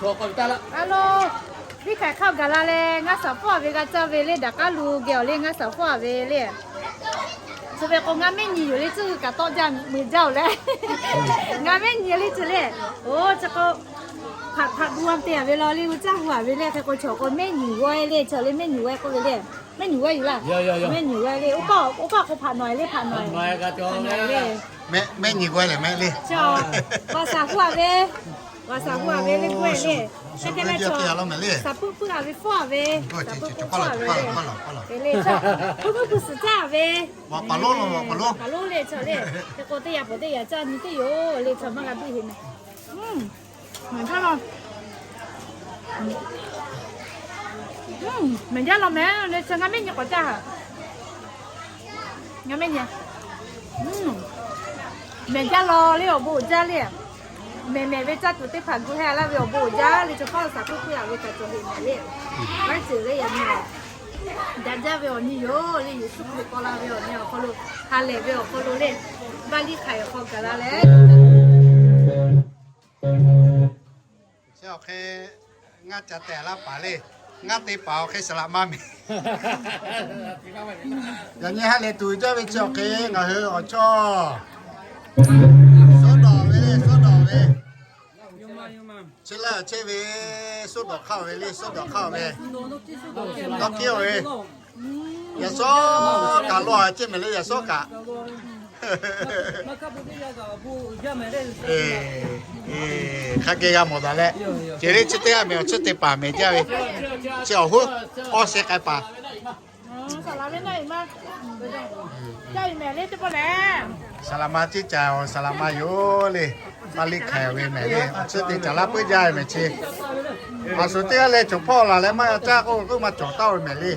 A lo, Liˇ hk'aiˬ hk'aˇ gaˬ la leh, ngaˇ shaˍ hpawˇ a ve g'a caˇ ve le, daꞈ k'aˉ lu geh awˬ le, ngaˇ shaˍ hpawˇ a ve le. Chi ve k'o, ngaˇ mehˉ nyi yoˬ le, tcuhˇ kaꞈ tawˆ jaˇ mui jaˇ oˬ leh, ngaˇ mehˉ nyi le chi le. Oˇ chi k'o, hpaꞈ hpaꞈ gu a te a ve law le, g'uˇ caˇ hu a ve le, hk'e k'o chaw k'o mehˉ nyi g'awˇ le, chaw le mehˉ nyi g'awˇ k'oˆ ve le. Mehˉ nyi g'awˇ yoˬ laˇ. Mehˉ nyi g'awˇ le, oˇ paˆ k'o hpaꞈ nawˬ le, hpaꞈ nawˬ le. Mehˉ nyi g'awˇ lehˬ mehˉ le. Chaw, vaꞈ shaˍ hu a ve, vaꞈ shaˍ hu a ve le g'awˇ le. Hk'e te leh chaw, shaˍ puiˉ puiˉ a ve hpawˇ a ve, shaˍ puiˉ puiˉ hpawˇ a ve le. Hk'e le chaw, puiˉ puiˉ puiˉ suhˍ caˇ a ve. Paˍ lonˉ le chaw le. Hk'e k'o teˇ yaꞈ pawˍ teˇ yaꞈ caˇ nyi teˇ yoˬ le, chaw maˇ g'a biˇ heˆ mehˍ. Mehˍ jaˇ law mehˍ le, chaw ngaˇ mehˉ nyi k'awꞈ caˇ haꞈ. Ngaˇ mehˉ nyi. Mehˍ jaˇ law le, awˬ bon uiˍ jaˇ le. Mehˍ mehˍ ve caˇ tuˬ teˇ hpaˍ gu heh laˇ ve awˬ bon uiˍ jaˇ le, chaw hpawˇ shaˍ puiˉ puiˉ a ve kaꞈ cawˬ heˆ mehˍ le. Maˇ ceuˬ le yaꞈ nyi a. Daꞈ jaˇ ve awˬ nyi yoˬ le, Yeˍsuˆ Hkriꞈ paw la ve awˬ nyi awˬ hk'aw lo, ha lehˬ ve awˬ hk'aw lo le, vaˇ liˇ hk'aiˬ awˬ hk'aw gaˬ la leh, chi awˬ hk'e ngaˇ ca tehˬ laˇ paˍ le. Ngaˇ te paˍ awˬ hk'e saˍ laꞈ ma mehˍ. Yaꞈ nyi ha lehˬ tuˬ jaˇ ve chi awˬ hk'e ngaˬ hui awˬ chawˇ suhˉ dawˬ ve le, suhˉ dawˬ ve. Chehˇ laˇ chehˇ ve, suhˉ dawˬ hk'aˇ ve le, suhˉ dawˬ hk'aˇ ve. Dawˇ hkiˉ ve. Yaꞈ shawˉ kaꞈ law a ceˇ mehˍ le, yaꞈ shawˉ kaꞈ. Hk'a geh g'a mawˬ daꞈ leh, ceuˬ le chi teˇ g'aˇ mehˍ awˬ tcuhˉ te paˍ mehˍ jaˇ ve, chi awˬ hoˉ awˇ sheh k'ai paˍ. Saˍ laꞈ ma ceˇ caˍ awˬ saˍ laꞈ ma yoˬ le. Vaˇ liˇ hk'aiˬ ve mehˍ le, awˬ tcuhˉ te caˍ laˇ puiˉ jaˇ ve mehˍ chi. Aˬ shuˍ teˇ g'aˇ leh cawˬ hpawˇ laˬ leh maˇ g'a caˇ k'oˆ k'oˆ maˇ cawˬ taˉ ve mehˍ le.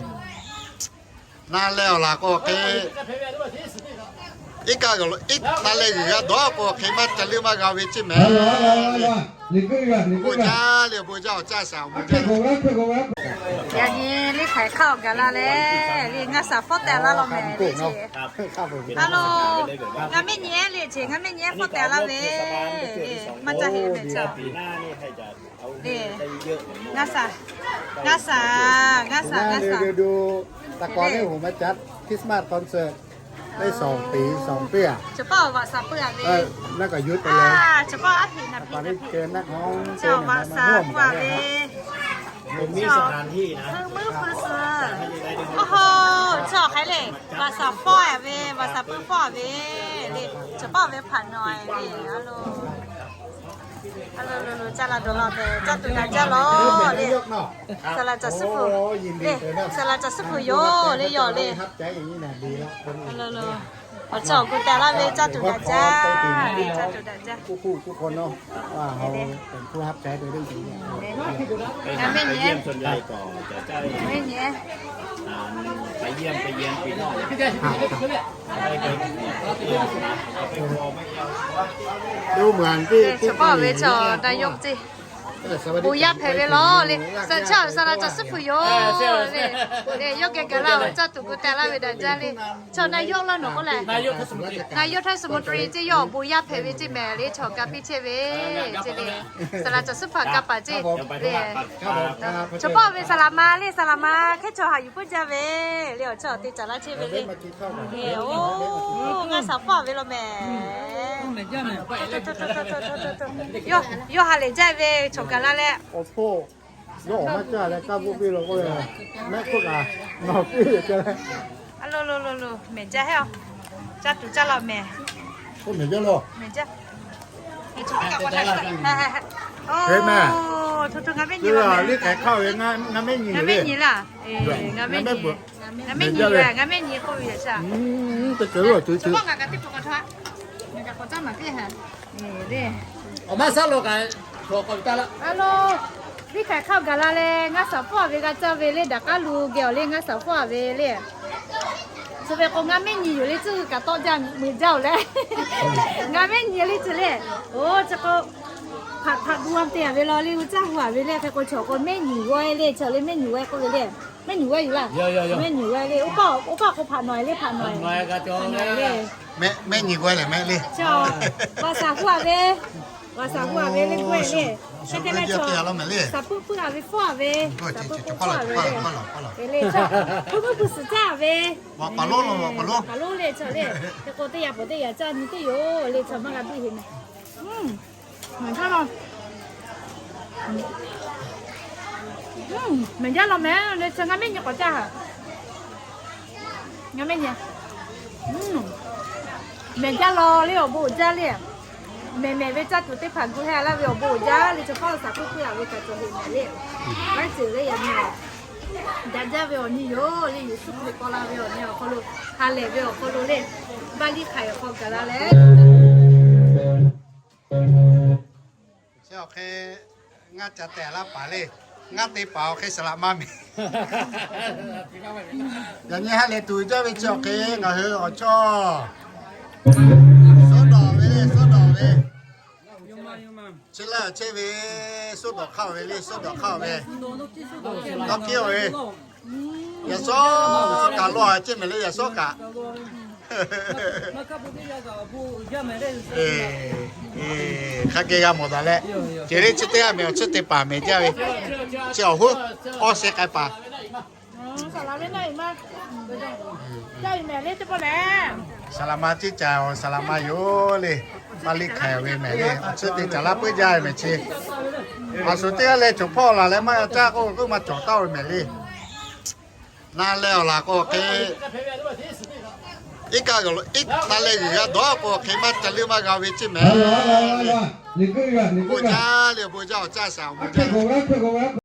Na leh awˬ laˬ k'o hk'e, iˉ kaˆ g'aˬ lo iˉ na leh g'uiˬ g'a dawˬ k'o hk'e maˇ ca leuˆ maˇ g'a ve ceˇ mehˍ. Bon jaˇ le, bon jaˇ, awˬ caˇ shaˍ awˬ bon jaˇ. Yaꞈ nyi Liˇ hk'aiˬ hk'aˇ awˬ gaˬ la leh, le ngaˇ shaˍ hpawˇ tehˬ laˇ law mehˍ le ce. A lo, ngaˇ mehˉ nyi ehˉ le ce, ngaˇ mehˉ nyi ehˉ hpawˇ tehˬ laˇ ve, maˇ caˇ heˆ mehˍ chaw. Le, ngaˇ shaˍ, ngaˇ shaˍ, ngaˇ shaˍ, ngaˇ shaˍ. Taˇ kawˇ le hoꞈ maˇ caˇ, Christmas concert ได้สองปี สองปี อ่ะ Chaw paˇ vaꞈ shaˍ puiˉ a ve. แล้วก็หยุดไปเลย Chaw paˇ aˉ hpiꞈ naˍ hpiꞈ naˍ hpiꞈ. Chaw vaꞈ shaˍ puiˉ a ve. ผมมีสถานที่นะ Meuˇ meuˇ hpu suh. Oˇ ho, chaw hk'aˬ le. Vaꞈ shaˍ hpawˇ a ve, vaꞈ shaˍ puiˉ hpawˇ a ve. Le, chaw paˇ ve hpaꞈ nawˬ le, a lo. A lo lo lo, caˇ la dawˬ la ve, caˇ tuˬ daꞈ jaˇ law le. Saˍ laꞈ caˬ suhˉ hpu, le, saˍ laꞈ caˬ suhˉ hpu yoˬ le, yawˬ le. Lo lo, awˬ chawˇ awˬ gu tehˬ laˇ ve caˇ tuˬ daꞈ jaˇ, le caˇ tuˬ daꞈ jaˇ. ทุกคนเนาะ ว่าเขาเป็นผู้รับใช้โดยเรื่องจริงเนี่ย Ngaˇ mehˉ nyi, ngaˇ mehˉ nyi. ดูเหมือนที่ Chaw paˇ ve chaw na yawˇ ceˇ. Bon yaˇ hpehꞈ ve law le. Saˍ laꞈ caˬ suhˉ hpu yoˬ le. Le yawˇ geh gaˬ laˇ, caˇ tuˬ gu tehˬ laˇ ve daꞈ jaˇ le. Chaw na yawˇ laˇ nawˬ k'oˆ leh, na yawˇ htaiˇ suhˉ-muˍ-tuˍ-riˍ ceˇ, yawˇ bon yaˇ hpehꞈ ve ceˇ mehˍ le, chaw ga piˇ chehˇ ve ceˇ le. Saˍ laꞈ caˬ suhˉ hpu a ga paˍ ceˇ le. Chaw paˇ ve saˍ laꞈ ma le, saˍ laꞈ ma hkehˉ chaw haꞈ yuˬ puiˉ jaˇ ve le, awˬ chawˇ te caˍ laˇ chehˇ ve le. Oˇ, ngaˇ shaˍ hpawˇ ve law mehˍ. Yawˇ ha lehˬ jaˇ ve chaw gaˬ la leh. Awˬ hpawˇ yawˇ awˬ maˇ caˇ leh kaˇ buˆ piˇ lo k'oˆ ve, mehˆ hpfuhˆ kaꞈ nawˬ piˇ ve k'oˆ leh. A lo lo lo lo, mehˍ jaˇ heˆ a. Caˇ tuˬ caˇ law mehˍ. Mehˍ jaˇ. Hk'e mehˬ. Ngaˇ mehˉ nyi laˇ. Ngaˇ mehˉ nyi laˇ. Ngaˇ mehˉ nyi, ngaˇ mehˉ nyi k'oˆ ve yoˬ. Awˬ maˇ saˉ lo kaꞈ, awˬ maˇ saˉ lo kaꞈ, awˬ k'awꞈ taˇ laˇ. A lo, Liˇ hkaiˬ hk'aˇ gaˬ la leh, ngaˇ shaˍ hpawˇ a ve g'a caˇ ve le, daꞈ k'aˉ lu geh awˬ le ngaˇ shaˍ hpawˇ a ve le. Chi ve k'o, ngaˇ mehˉ nyi yoˬ le, tcuhˇ kaꞈ tawˆ jaˇ mui jaˇ oˬ leh, ngaˇ mehˉ nyi le chi le. Oˇ chi k'o, hpaꞈ hpaꞈ gu a te a ve law le, g'uˇ caˇ hu a ve le, hk'e k'o chaw k'o mehˉ nyi g'awˇ le, chaw le mehˉ nyi g'awˇ k'oˆ ve le. Mehˉ nyi g'awˇ yoˬ laˇ. Mehˉ nyi g'awˇ le, oˇ paˆ k'o hpaꞈ nawˬ le, hpaꞈ nawˬ le. Mehˉ nyi g'awˇ lehˬ mehˉ le. Chaw, vaꞈ shaˍ hu a ve. G'a shaˍ hu a ve le g'oˇ e le. Shaˍ hpuiˉ puiˉ a ve fawˇ a ve, shaˍ hpuiˉ puiˉ a ve le. Puiˉ puiˉ puiˉ suhˍ caˇ a ve, paˍ lonˉ le chaw le. Hk'e k'o teˇ yaꞈ pawˍ teˇ yaꞈ caˇ nyi teˇ yoˬ le chaw maˇ g'a biˇ heˍ mehˍ. Mehˍ jaˇ law. Mehˍ jaˇ law mehˍ le chaw, ngaˬ mehˆ nyi k'awꞈ caˇ ha. Ngaˬ mehˆ nyi. Mehˍ jaˇ law le awˬ bon uiˍ jaˇ le. Mehˬ mehˬ ve caˇ tuˬ teˇ hpaˍ gu heh laˇ ve awˬ bon uiˍ jaˇ le chaw hpaˇ lo shaˍ hpuiˉ puiˉ a ve kaꞈ cawˬ heˍ mehˍ le. G'aˇ ceuˬ le yaꞈ nyi. Daꞈ jaˇ ve awˬ nyi yoˬ le, Yeˍsuˆ Hkriꞈ paw la ve awˬ nyi awˬ hk'aw lo, ha lehˬ ve awˬ hk'aw lo le, baˇ liˇ hk'aiˬ awˬ hk'aw gaˬ la leh, chi awˬ hk'e ngaˇ ca tehˬ laˇ paˍ le. Ngaˇ te paˍ awˬ hk'e saˍ laꞈ ma mehˍ. Yaꞈ nyi ha lehˬ tuˬ jaˇ ve chi awˬ hk'e ngaˬ hui awˬ chawˇ suhˉ dawˬ ve le, suhˉ dawˬ ve. Chi laˇ chehˇ ve, suhˉ dawˬ hk'aˇ ve le, suhˉ dawˬ hk'aˇ ve. Dawˇ hkiˉ ve, yaꞈ shawˉ kaꞈ lo a ceˇ mehˍ le, yaꞈ shawˉ kaꞈ. Hk'a geh g'a mawˬ daꞈ leh, ceuˬ le chi teˇ g'aˇ mehˍ awˬ tcuhˉ te paˍ mehˍ jaˇ ve, chi awˬ hoˉ awˇ sheh k'ai paˍ. Saˍ laꞈ ma ciˉ ca awˬ saˍ laꞈ ma yoˬ le. Maˇ liˇ hk'aiˬ ve mehˍ le, awˬ tcuhˉ te caˍ laˇ puiˉ jaˇ ve mehˍ chi. Aˬ shuˍ teˇ g'aˇ leh cawˬ hpawˇ laˬ leh maˇ caˇ k'oˆ k'oˆ maˇ cawˬ taˍ ve mehˍ le. Na leh awˬ laˬ k'o hk'e, iˉ kaˆ g'aˬ lo iˉ na leh g'uiˬ g'a dawˬ k'o hk'e maˇ ca leuˆ maˇ g'a ve ceˇ mehˍ. Bon jaˇ le, bon jaˇ awˬ caˇ shaˍ awˬ bon jaˇ.